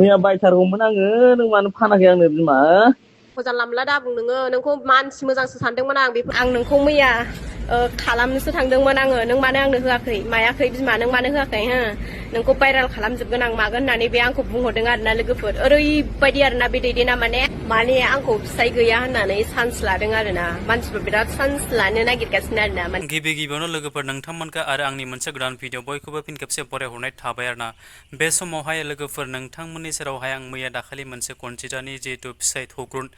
मैया बायथारगौमोन आङो नों मानो फानाखै आंनो बिमा जानला मोनला दा बुं नोङो नोंखौ मानसि मोजांसो सानदोंमोन आं नोंखौ मैया खालामनोसो थांदोंमोन आङो नों मानो आंनो होआखै मायाखै बिमा नों मानो होआखै हो नोंखौ भाइराल खालामजोबगोन आं मागोन होननानै बे आंखौ बुंहरदों आरोना लोगोफोर ओरैबायदि आरोना बे दैदेना माने आंखौ फिसाय गैया होननानै चान्स लादों आरोना मानसिफोर बिराद चान्स लानो नागिरगासिनो आरोना गिबियावनो लोगोफोर नोंथांमोनखौ आरो आंनि मोनसे गोदान भिडिअ बयखौबो फिन खेबसे बरायहरनाय थाबाय आरोना बे समावहाय लोगोफोर नोंथांमोननि सेरावहाय आं मैया दाखालि मोनसे konjitaनि जिहेतु फिसाय togrwn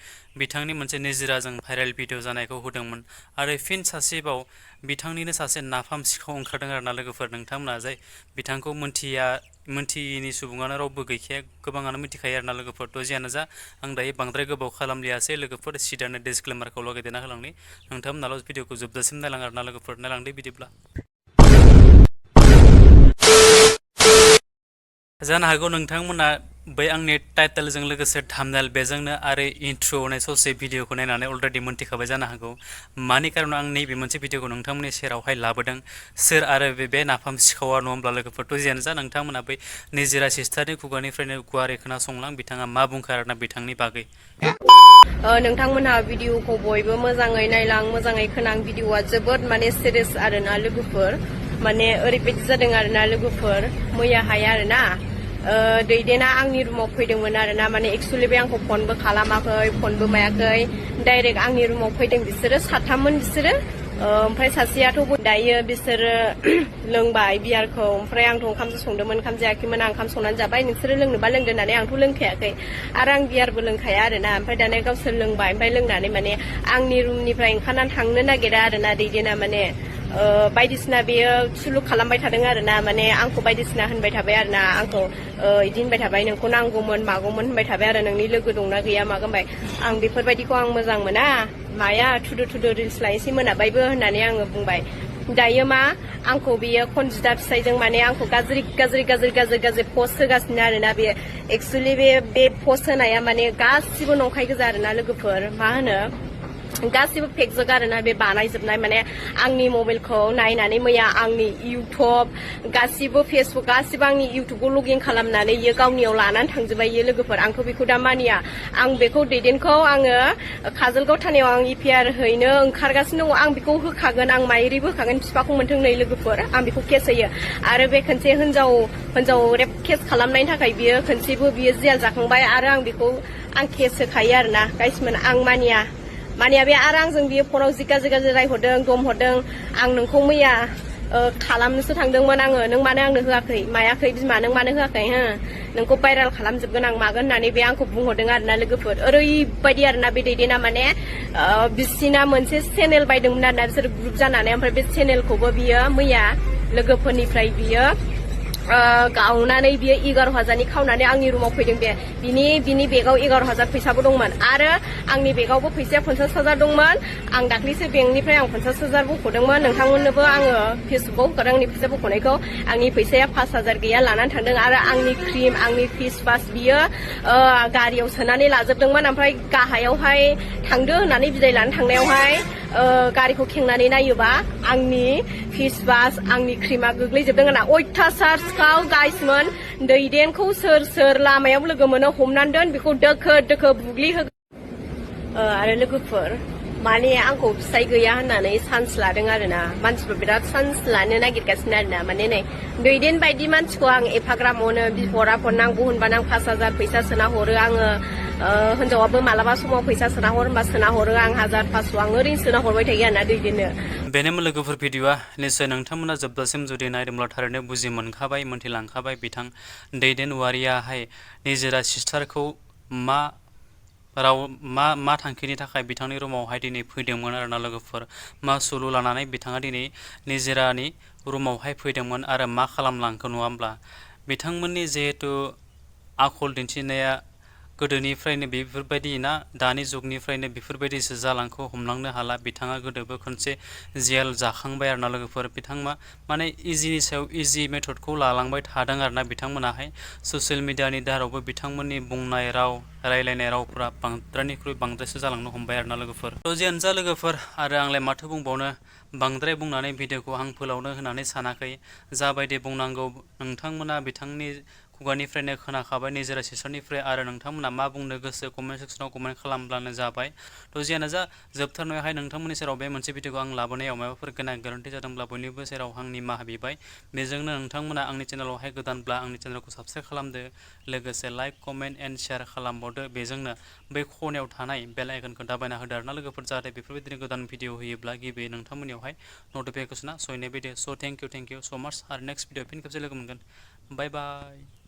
बिथांनि मोनसे निजराजों भाइरेल भिडिअ जानायखौ होदोंमोन आरो फिन सासेबाव बिथांनिनो सासे नाफाम सिखाव ओंखारदों आरोना लोगोफोर नोंथांमोना जाय बिथांखौ मोनथियिनि सुबुङानो रावबो गैखाया गोबाङानो मिथिखायो आरोना लोगोफोर थ' जियानो जा आं दायो बांद्राय गोबाव खालामलियासै लोगोफोर सिदानो डिसक्लेमारखौ लगायदेरना होलांनि नोंथांमोनाल' भिडिअखौ जोबजासिम नायलां आरोना लोगोफोर नायलांदो बिदिब्ला जानो हागौ नोंथांमोना बै आंनि टाइटेलजों लोगोसे थाम्बनेल बेजोंनो आरो इन्ट्र' होनाय ससे भिडिअखौ नायनानै अलरेडि मोनथिखाबाय जानो हागौ मानि कारनाव आं नैबे मोनसे भिडिअखौ नोंथांमोननि सेरावहाय लाबोदों सोर आरो बे नाफाम सिखावा नङा होमब्ला लोगोफोरथ' जियानो जा नोंथांमोना बै निजरा सिस्टारनि खुगानिफ्रायनो गुवारै खोनासंलां बिथाङा मा बुंखार आरोना बिथांनि बागै नोंथांमोनहा भिडिअखौ बयबो मोजाङै नायलां मोजाङै खोनां भिडिअआ जोबोद माने सिरियास आरोना लोगोफोर माने ओरैबायदि जादों आरोना लोगोफोर मैयाहाय आरोना दैदेना आंनि रुमाव फैदोंमोन आरोना माने एक्चुअलि बे आंखौ फनबो खालामाखै फनबो मायाखै डाइरेक्ट आंनि रुमाव फैदों बिसोरो साथाममोन बिसोरो ओमफ्राय सासेयाथ' दायो बिसोरो लोंबाय बियारखौ ओमफ्राय आंथ' ओंखामसो संदोंमोन ओंखाम जायाखैमोन आं ओंखाम संनानै जाबाय नोंसोरो लोंनोबा लोंदो होननानै आंथ' लोंखायाखै आरो आं बियारबो लोंखाया आरोना ओमफ्राय दाना गावसोर लोंबाय ओमफ्राय लोंनानै माने आंनि रुमनिफ्राय ओंखारनानै थांनो नागिरा आरोना दैदेना माने बायदिसिना बेयो सुलुक खालामबाय थादों आरोना माने आंखौ बायदिसिना होनबाय थाबाय आरोना आंखौ इदि होनबाय थाबाय नोंखौ नांगौमोन मागौमोन होनबाय थाबाय आरो नोंनि लोगो दंना गैया मागोन होनबाय आं बेफोरबायदिखौ आं मोजां मोना माया थुदो रिल्स लायनोसै मोनाबायबो होननानै आङो बुंबाय दायो मा आंखौ बियो konjita फिसायजों माने आंखौ गाज्रि पस्ट होगासिनो आरोना बे एक्चुअलि बे पस्ट होनाया माने गासिबो नंखाय गोजा आरोना लोगोफोर मा होनो गासिबो फेकजोब आरोना बे बानायजोबनाय माने आंनि मबाइलखौ नायनानै मैया आंनि इउटुब गासिबो फेसबुक गासिबो आंनि इउटुबखौ लगइन खालामनानै इयो गावनियाव लानानै थांजोबबाय इयो लोगोफोर आंथ' बेखौ दा मानिया आं बेखौ दैदेनखौ आङो काजलगाव थानायाव आं इपिआर हैनो ओंखारगासिनो दङ आं बेखौ होखागोन आं माइरिबो होखागोन बिफाखौ मोनथों नै लोगोफोर आं बेखौ केस होयो आरो बे खनसे हिनजाव रेप केस खालामनायनि थाखाय बियो खनसेबो बियो जेल जाखांबाय आरो आं बेखौ आं केस होखायो आरोना गाइसमोन आं मानिया बे आरो आंजों बियो फनाव जि गाज्रि रायहरदों दम हरदों आं नोंखौ मैया खालामनोसो थांदोंमोन आङो नों मानो आंनो होआखै मायाखै बिमा नों मानो होआखै हो नोंखौ भाइराल खालामजोबगोन आं मागोन होननानै बे आंखौ बुंहरदों आरोना लोगोफोर ओरैबायदि आरोना बे दैदेना माने बिसिना मोनसे चेनेल बायदोंमोन आरोना बिसोर ग्रुप जानानै ओमफ्राय बे चेनेलखौबो बियो मैया लोगोफोरनिफ्राय बियो गावनानै बियो 11,000नि खावनानै आंनि रुमाव फैदों बे बिनि बेगाव 11,000 फैसाबो दंमोन आरो आंनि बेगावबो फैसाया 50,000 दंमोन आं दाख्लैसो बेंकनिफ्राय आं 50,000 बख'दोंमोन नोंथांमोननोबो आङो फेसबुकाव होखादों आंनि फैसा बख'नायखौ आंनि फैसाया 5,000 गैया लानानै थांदों आरो आंनि क्रिम आंनि फेस वास बियो गारियाव सोनानै लाजोबदोंमन ओमफ्राय गाहायावहाय थांदो होननानै बिदाय लानो थांनायावहाय गारिखौ खेंनानै नायोबा आंनि फेस वास आंनि क्रिमा गोग्लैजोबदों आंना अयथासार सिखाव गाइसमोन दैदेनखौ सोर लामायाव लोगो मोनो हमनानै दोन बेखौ दोखो बुग्लिहोगोन आरो लोगोफोर माने आंखौ फिसाय गैया होननानै चान्स लादों आरोना मानसिफोर बिराद चान्स लानो नागिरगासिनो आरोना माने नै दैदेन बायदि मानसिखौ आं एफाग्राब मोनो बिफद आफद नांगौ होनबानो आं 5,000 फैसा सोना हरो आङो हिनजावाबो मालाबा समाव फैसा सोना हर होनबा सोना हरो आं 1,000-500 आं ओरैनो सोना हरबाय थायो आरोना दैदेननो बेनोमोन लोगोफोर भिडिअआ निश्चय नोंथांमोना जोबजासिम जुदि नायदोंब्ला थारैनो बुजि मोनथिलांखाबाय बिथां दैदेन वारियाहाय निजरा सिस्टारखौ मा थांखिनि थाखाय बिथांनि रुमावहाय दिनै फैदोंमोन आरोना लोगोफोर मा सुलु लानानै बिथाङा दिनै निजरानि रुमावहाय फैदोंमोन आरो मा खालामलांखो नङा होमब्ला बिथांमोननि जिहेतु आखल दिन्थिनाया गोदोनिफ्रायनो बेफोरबायदि ना दानि जुगनिफ्रायनो बेफोरबायदिसो जालांखौ हमलांनो हाला बिथाङा गोदोबो खनसे जेल जाखांबाय आरोना लोगोफोर बिथांमोना माने इजिनि सायाव इजि मेथडखौ लालांबाय थादों आरोना बिथांमोनाहाय ससियेल मिडियानि दारावबो बिथांमोननि बुंनाय राव रायलायनाय रावफ्रा बांद्रायनिख्रुइ बांद्रायसो जालांनो हमबाय आरोना लोगोफोर जियानो जा लोगोफोर आरो आंलाय माथो बुंबावनो बांद्राय बुंनानै भिडिअखौ आं फोलावनो होननानै सानाखै जाबायदि बुंनांगौ नोंथांमोना बिथांनि खुगानिफ्रायनो खोनाखाबाय निजोरा सिस्टारनिफ्राय आरो नोंथांमोना मा बुंनो गोसो कमेन्ट सेक्सनाव कमेन्ट खालामब्लानो जाबाय। थ' जियानो जा जोबथारनायावहाय नोंथांमोननि सेराव बे मोनसे भिडिअखौ आं लाबोनायाव माबाफोर गोरोन्थि जादोंब्ला बयनिबो सेराव आं निमाहा बिबाय। बेजोंनो नोंथांमोना आंनि चेनेलावहाय गोदानब्ला आंनि चेनेलखौ साबस्क्राइब खालामदो, लोगोसे लाइक कमेन्ट एन्ड शेयार खालामबावदो। बेजोंनो बै खनायाव थानाय बेल आइकनखौ दाबायना होदो आरोना लोगोफोर, जाहाथे बेफोरबायदिनो गोदान भिडिअ होयोब्ला गिबि नोंथांमोननियावहाय नटिफिकेसना सहैनाय बायदि। स' थेंक इउ स' माच आरो नेक्स्ट भिडिअ फिन खेबसे लोगो मोनगोन। बाय बाय।